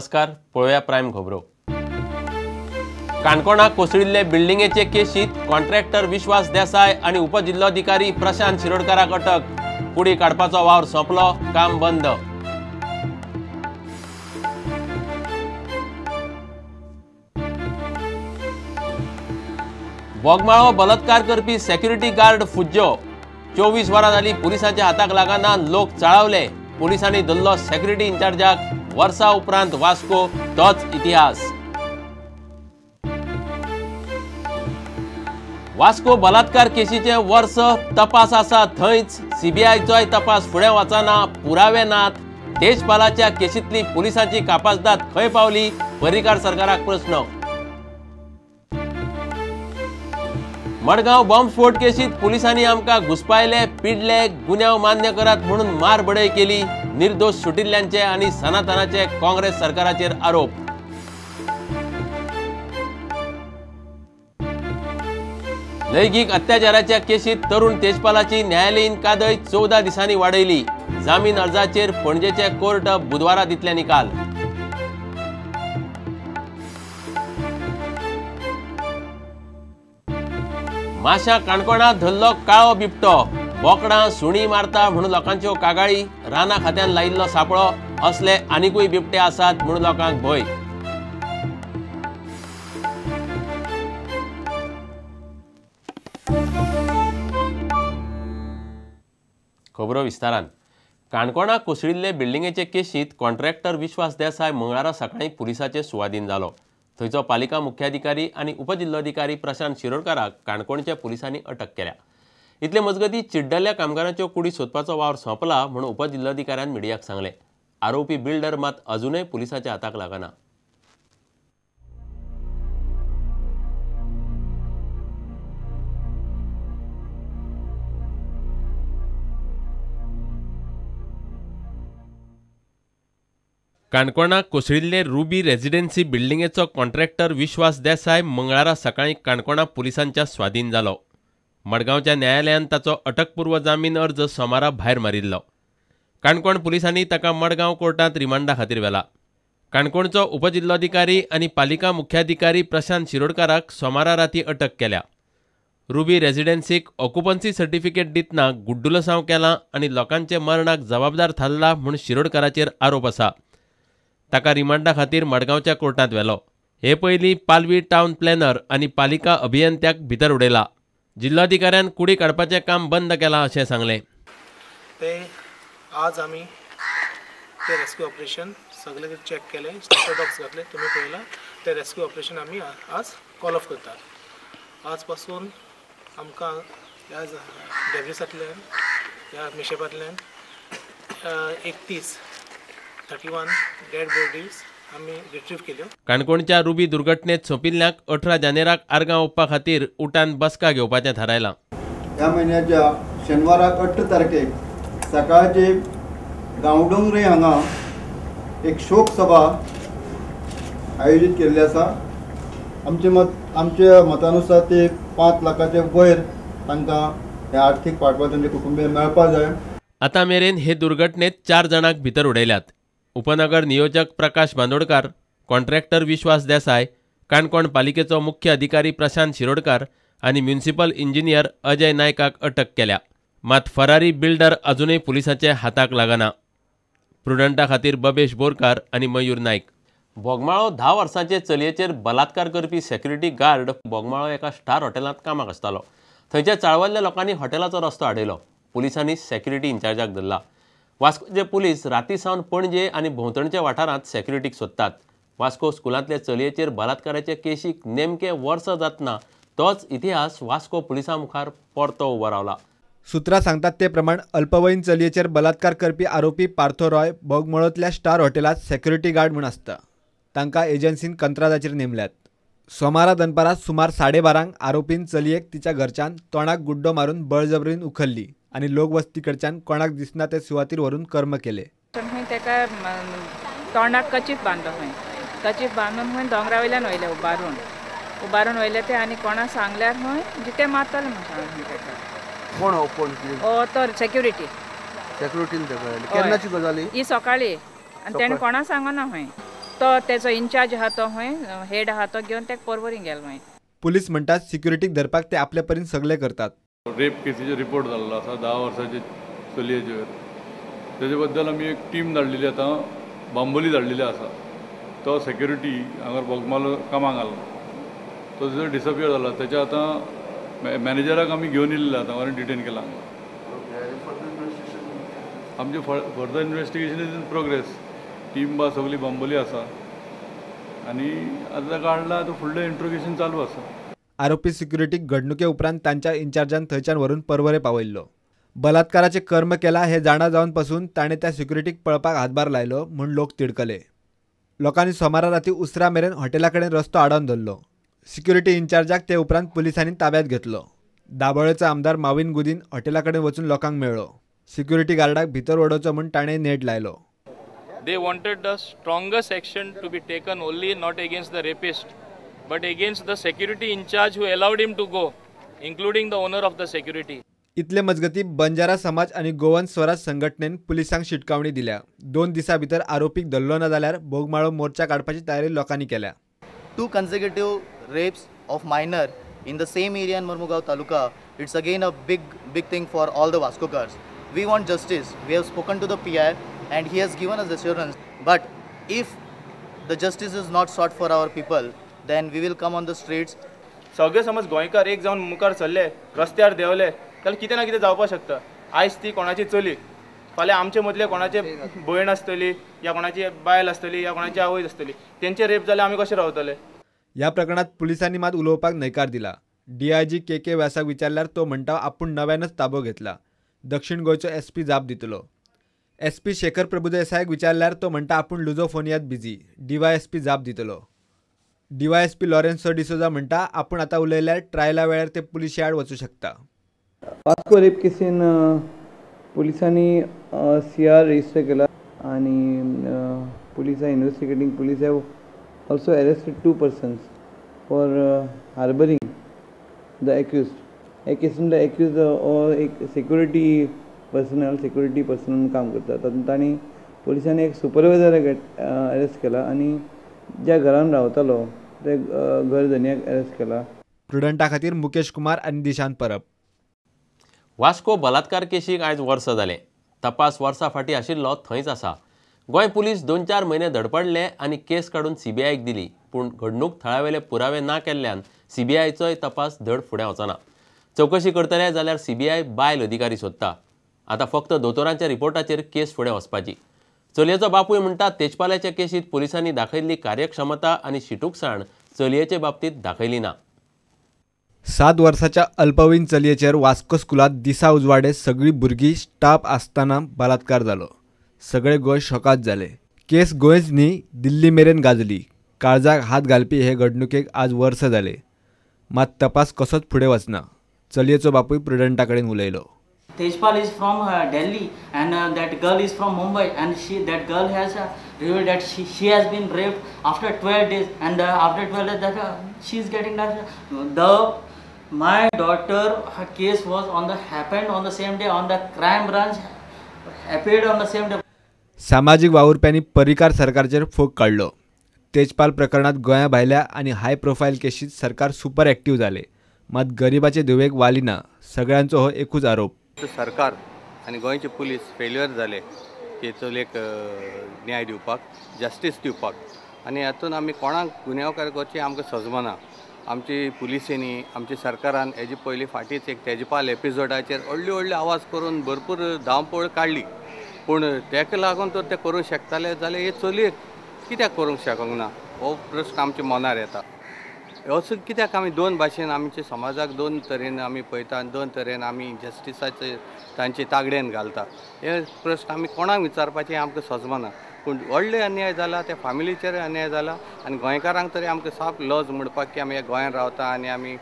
नमस्कार, पळोवया प्रायम खबरो. काणकोणा कोसळिल्ले बिल्डिंगेचे केशीत कॉन्ट्रॅक्टर विश्वास देसाय आनी उपजिल्लोधिकारी प्रशांत शिरोडकाराक अटक. कुडी काडपाचो वावर सोंपलो, काम बंद. बोगमाळो बलात्कार करपी सेक्युरिटी गार्ड फुज्जो. 24 वरां जाली पुलिसांच्या हाताक लागना, लोक चाळवले. पुलिसांनी धरलो सेक्युरिटी इन्चार्जाक. वर्सा उपरांत वास्को तोच इतिहास. वास्को बलात्कार केशीचे वर्स तपास आसा थंयच सीबीआयचोय तपास फुडें वचना, पुरावे नात. तेजपालाच्या केशींतली पुलिसांची कापासदाद खंय पावली, पर्रीकार सरकाराक प्रस्न. मडगांव बॉम्बस्फोट केशीत पुलिसांनी आमकां घुसपायले, पिडले, गुन्यांव मान्य करात म्हणून मार बडय केली. निर्दोष सुटिल्ल्यांचे आनी सनातनाचे काँग्रेस सरकाराचेर आरोप. लैंगीक अत्याचाराच्या केशीत तरुण तेजपालाची न्यायालयीन कादय 14 दिसांनी वाडयली. जामीन अर्जाचेर पणजेचे कोर्ट बुधवारा दितले निकाल. माशा काणकोणा धरलो काळो बिबटो. बोकडां सुणी मारता म्हणून लोकांच्यो कागाळी. राना खात्यान लायिल्लो सापळो. असले आनिकूय बिबटे आसात म्हणून लोकांक भंय. खबरो विस्तारान. काणकोणा कोसळिल्ले बिल्डिंगेचे केशीत कॉन्ट्रॅक्टर विश्वास देसाय मंगळारा सकाळीं पुलिसाचे सुवादीन जालो. थंयचो पालिका मुख्याधिकारी आनी उपजिल्लोधिकारी प्रशांत शिरोडकाराक काणकोणच्या पुलिसांनी अटक केल्या. इतले मजगतीं चिड्डल्ल्या कामगारांच्यो कुडी सोदपाचो वावर सोंपला म्हणून उपजिल्लोधिकाऱ्यान मिडियाक सांगलें. आरोपी बिल्डर मात अजूनय पुलिसाच्या हाताक लागना. काणकोणा कोसळिल्ले रुबी रेजिडेन्सी बिल्डिंगेचो कॉन्ट्रॅक्टर विश्वास देसाय मंगळारा सकाळीं काणकोणा पुलिसांच्या स्वाधीन जालो. मडगांवच्या न्यायालयान ताचो अटकपूर्व जामीन अर्ज सोमारा भायर मारिल्लो. काणकोण पुलिसांनी ताका मडगांव कोर्टांत रिमांडा खातीर व्हेला. काणकोणचो उपजिल्लोधिकारी आनी पालिका मुख्याधिकारी प्रशांत शिरोडकाराक सोमारा राती अटक केल्या. रुबी रेजिडेन्सीक ऑक्युपन्सी सर्टिफिकेट दितना गुड्डुलसांव केलां आनी लोकांचे मरणाक जबाबदार थारला म्हूण शिरोडकाराचेर आरोप आसा. ताका रिमांडा खातीर मडगांवच्या कोर्टांत व्हेलो. हे पयलीं पालवी टावन प्लॅनर आनी पालिका अभियंत्याक भितर उडयला. जिल्लोधिकाऱ्यान कुडी काडपाचें काम बंद केलां अशें सांगलें. ते आज आमी ते रेस्क्यू ऑपरेशन सगळे चॅक केले, स्निफर डॉग्स घातले, तुमी पळयला. ते रेस्क्यू ऑपरेशन आमी आज कॉल ऑफ करतात. आज पासून आमकां ह्या डेब्रिसांतल्यान, ह्या मिशेपांतल्यान 31 डेड बॉडीज आमी रिट्रीव केल्यो. काणकोणच्या रुबी दुर्घटनेत सोंपिल्ल्यांक 18 जानेराक आर्गां ओंपपा खातीर उटान बसका घेवपाचें थारायलां. ह्या म्हयन्याच्या शेनवाराक 18 तारखेक सकाळचे गांवडोंगरे हांगा एक शोक सभा आयोजीत केल्ली आसा. आमच्या मतानुसार ते 5 लाखाचे वयर तांकां हे आर्थीक पाठबळ तांच्या कुटुंबियांक मेळपाक जाय. आतां मेरेन हे दुर्घटनेत 4 जाणांक भितर उडयल्यात. उपनगर नियोजक प्रकाश बांदोडकार, कॉन्ट्रॅक्टर विश्वास देसाय, काणकोण पालिकेचो मुख्य अधिकारी प्रशांत शिरोडकार आनी म्युनिसिपल इंजिनियर अजय नायकाक अटक केल्या. मात फरारी बिल्डर अजूनय पुलिसांच्या हाताक लागना. प्रुडंटा खातीर बबेश बोरकार आनी मयूर नायक. बोगमाळो 10 वर्सांचे चलयेचेर बलात्कार करपी सेक्युरिटी गार्ड बोगमाळो एका स्टार हॉटेलांत कामाक आसतालो. थंयच्या चाळवल्ल्या लोकांनी हॉटेलाचो रस्तो आडयलो. पुलिसांनी सेक्युरिटी इन्चार्जाक धरला. वास्कोचे पुलीस राती सावन पणजे आनी भोंवतणच्या वाठारांत सेक्युरिटीक सोदतात. वास्को स्कुलांतले चलयेचेर बलात्काराचे केशीक नेमके वर्स जातना तोच इतिहास वास्को पुलिसां मुखार परतो उबो रावला. सूत्रां सांगतात ते प्रमाण अल्पवयीन चलयेचेर बलात्कार करपी आरोपी पार्थो रॉय बोगमळोंतल्या स्टार हॉटेलांत सेक्युरिटी गार्ड म्हूण आसता. तांकां एजन्सीन कंत्राटाचेर नेमल्यात. सोमारा दनपारां सुमार 12:30 आरोपीन चलयेक तिच्या घरच्यान तोंडाक गुड्डो मारून बळजबरीन उखल्ली आनी लोकवस्ती कडच्यान कोणाक दिसना ते सुवातीर व्हरून कर्म केले. ताका तोंडाक कचीप बांदलो खंय, कचीप बांदून खंय दोंगरा वयल्यान वयले उबारून उबारून वयले ते आनी कोणाक सांगल्यार खंय जिते मारतले म्हूण सांगलें ताका. कोण हो कोण? हो तो सेक्युरिटी. सेक्युरिटीन केन्नाची गजाल ही? सकाळी. आनी तेणें कोणाक सांगना खंय. तो तेजो इन्चार्ज आहा तो खंय हेड आहा तो घेवन तेका पर्वरी गेलो खंय. पुलीस म्हणटात सिक्युरिटीक धरपाक ते आपले परीन सगळे करतात. रेप केसीचो रिपोर्ट जाल्लो आसा 10 वर्साचे चलयेचेर, तेजे बद्दल आमी एक टीम धाडलेली आतां बांबोली धाडलेली आसा. तो सेक्युरिटी हांगा बोगमालो कामाक आसलो, तो थंय डिसपियर जाला. तेच्या आतां मॅनेजराक आमी घेवन येयल्ले आतां हांगा डिटेन केला. आमचें further investigation is in progress. Team बा सगळी बांबोली आसा आनी आतां ताका हाडला, आतां फुडलें इंट्रोगेशन चालू आसा. आरोपी सिक्युरिटीक घडणुके उपरांत तांच्या इन्चार्जान थंयच्यान व्हरून पर्वरे पावयल्लो. बलात्काराचे कर्म केला हे जाणा जावन पसून ताणें त्या सिक्युरिटीक पळपाक हातभार लायलो म्हूण लोक तिडकले. लोकांनी सोमारा राती उसरा मेरेन हॉटेला कडेन रस्तो आडावन धरलो. सिक्युरिटी इन्चार्जाक ते उपरांत पुलिसांनी ताब्यात घेतलो. दाबोळेचो आमदार माविन गुदीन हॉटेला कडेन वचून लोकांक मेळ्ळो. सिक्युरिटी गार्डाक भितर वडोवचो म्हूण ताणें नेट लायलो. They wanted the strongest action to be taken only not against the rapist, but against the security in charge who allowed him to go, including the owner of the security. इतले मजगती बंजारा समाज आनी Goan स्वराज संघटनेन पुलिसांक शिटकावणी दिल्या. 2 दिसां भितर आरोपीक धरलो ना जाल्यार बोगमाळो मोर्चा काडपाची तयारी लोकांनी केल्या. 2 consecutive rapes of minor in the same area in Mormugao taluka, it's again a big thing for all the Vascokars. We want justice. We have spoken to the PI and he has given us assurance. But if the justice is not sought for our people, then we will come on the streets. सगळे समज गोंयकार एक जावन मुखार सरले, रस्त्यार देंवले जाल्यार कितें ना कितें जावपाक शकता. आयज ती कोणाची चली, फाल्यां आमचे मदले कोणाचे भयण आसतली या कोणाची बायल आसतली या कोणाची आवय आसतली, तेंचे रेप जाल्यार आमी कशें रावतले? ह्या प्रकरणात पुलिसांनी मात उलोवपाक न्हयकार दिला. डीआयजी के के व्यासाक विचारल्यार तो म्हणटा आपूण नव्यानच ताबो घेतला. दक्षिण गोंयचो एसपी जाप दितलो. एसपी शेखर प्रभुदेसायाक विचारल्यार तो म्हणटा आपूण लुजोफोनियात बिजी. डीवायएसपी जाप दितलो. डीवायएसपी लॉरेन्सो डिसोजा म्हणटा आपूण आतां उलयल्यार ट्रायला वेळार ते पुलिशे आड वचूं शकता. वास्को रेप केसीन पुलिसांनी सीआर रजिस्टर केला आनी police are investigating. Police have also arrested 2 persons for harbouring the accused. हे केसीन the accused हो एक सिक्युरिटी पर्सनल काम करता. तातूंत तांणी पुलिसांनी एक सुपरवायझराक अरेस्ट केला आनी ज्या घरान रावतालो ते घर धनयाक अरेस्ट केला. प्रुडंटा खातीर मुकेश कुमार आनी दिशांत परब. वास्को बलात्कार केशीक आयज वर्सां जालें. तपास वर्सां फाटीं आशिल्लो थंयच आसा. गोंय पुलीस 2-4 म्हयने धडपडले आनी केस काडून सीबीआयक दिली. पूण घडणूक थळावेले पुरावे ना केल्ल्यान सीबीआयचोय तपास धड फुडें वचना. चवकशी करतले जाल्यार सीबीआय बायल अधिकारी सोदता. आतां फक्त दोतोरांच्या रिपोर्टाचेर केस फुडें वचपाची. चलयेचो बापूय म्हणटा तेजपालाच्या केशीत पुलिसांनी दाखयल्ली कार्यक्षमता आनी शिटूकसाण चलयेचे बाबतींत दाखयली ना. 7 वर्साच्या अल्पवयीन चलयेचेर वास्को स्कुलांत दिसा उजवाडे सगळीं भुरगीं स्टाफ आसतना बलात्कार जालो. सगळे गोंय शॉकात जाले. केस गोंयच न्ही दिल्ली मेरेन गाजली. काळजाक हात घालपी हे घडणुकेक आज वर्स जाले, मात तपास कसोच फुडें वचना. चलयेचो बापूय प्रुडंटा कडेन उलयलो. Tejpal is from Delhi and that girl is from Mumbai and that girl has revealed that she has been raped after 12 days and after 12 days that she is getting that the my daughter her case was on the happened on the same day on the crime branch appeared on the same day. सामाजिक वावुरप्यांनी पर्रीकार सरकारचेर फोग काडलो. तेजपाल प्रकरणात गोंया भायल्या आनी हाय profile केशीत सरकार super active जाले, मात गरिबाचे धुवेक वाली ना. सगळ्यांचो हो एकूच आरोप. सरकार आनी गोंयचे पुलीस फेल्युअर जाले की चलयेक न्याय दिवपाक, जस्टीस दिवपाक. आनी हातून आमी कोणाक गुन्यांवकार करचे आमकां सजमना. आमची पुलिसेनी आमच्या सरकारान हेजे पयलीं फाटींच एक तेजपाल एपिसोडाचेर व्हडले व्हडले आवाज करून भरपूर धांवपळ काडली, पूण तेका लागून तर ते करूंक शकताले जाल्यार हे चलयेक कित्याक करूंक शकूंक ना हो प्रश्न आमच्या मनार येता. असो कित्याक आमी दोन भाशेन आमच्या समाजाक दोन तरेन आमी पळयता आनी दोन तरेन आमी जस्टिसाचे तांचे तागडेन घालता. हे प्रश्न आमी कोणाक विचारपाचें आमकां सजमना. पूण व्हडले अन्याय जाला, त्या फामिलीचेर अन्याय जाला आनी गोंयकारांक तरी आमकां साप लज म्हणपाक की आमी ह्या गोंयांत रावता आनी आमी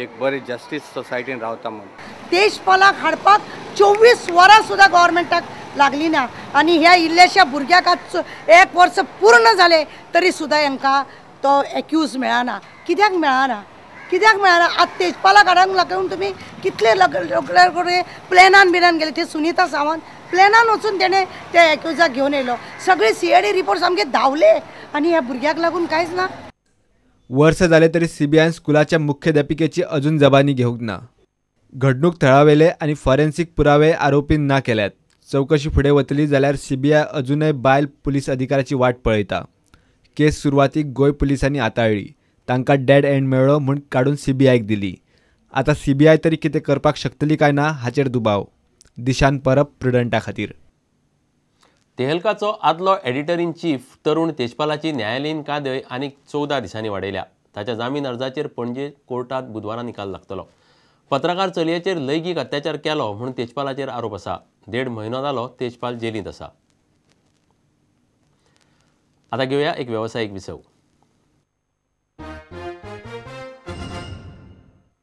एक बरे जस्टीस सोसायटीन रावता म्हूण. तेजपालाक हाडपाक 24 वरां सुद्दां गव्हर्मेंटाक लागली ना आनी ह्या इल्ल्याश्या भुरग्याक आज 1 वर्स पूर्ण जालें तरी सुद्दां हांकां तो एक्यूज मेळना. कित्याक मेळना? कित्याक मेळना? आज तेजपालाक हाडूंक लागून तुमी कितले रोखडे प्लॅनान बिनान गेले. ते सुनीता सावंत प्लेनान वचून तेणें त्या एक्युजाक घेवन येयलो. सगळे CID report सामके धांवले आनी ह्या भुरग्याक लागून कांयच ना. वर्स जाले तरी सीबीआयन स्कुलाच्या मुख्याध्यापिकेची अजून जबानी घेवंक ना. घडणूक थळावेले आनी फॉरेन्सिक पुरावे आरोपीन ना केल्यात. चवकशी फुडें वतली जाल्यार सीबीआय अजूनय बायल पुलीस अधिकाऱ्याची वाट पळयता. केस सुरवातीक गोंय पुलिसांनी हाताळ्ळी. तांकां डेड एंड मेळ्ळो म्हूण काडून सीबीआयक दिली. आतां सीबीआय तरी कितें करपाक शकतली काय ना हाचेर दुबाव. दिशान परब, प्रुडंटा खातीर. तेहलकाचो आदलो एडिटर इन चीफ तरुण तेजपालाची न्यायालयीन कादय आनीक 14 दिसांनी वाडयल्या. ताच्या जामीन अर्जाचेर पणजे कोर्टात बुधवारा निकाल लागतलो. पत्रकार चलयेचेर लैंगीक अत्याचार केलो म्हूण तेजपालाचेर आरोप आसा. 1.5 म्हयनो जालो तेजपाल जेलींत आसा. आतां घेवया एक वेवसायीक विसव.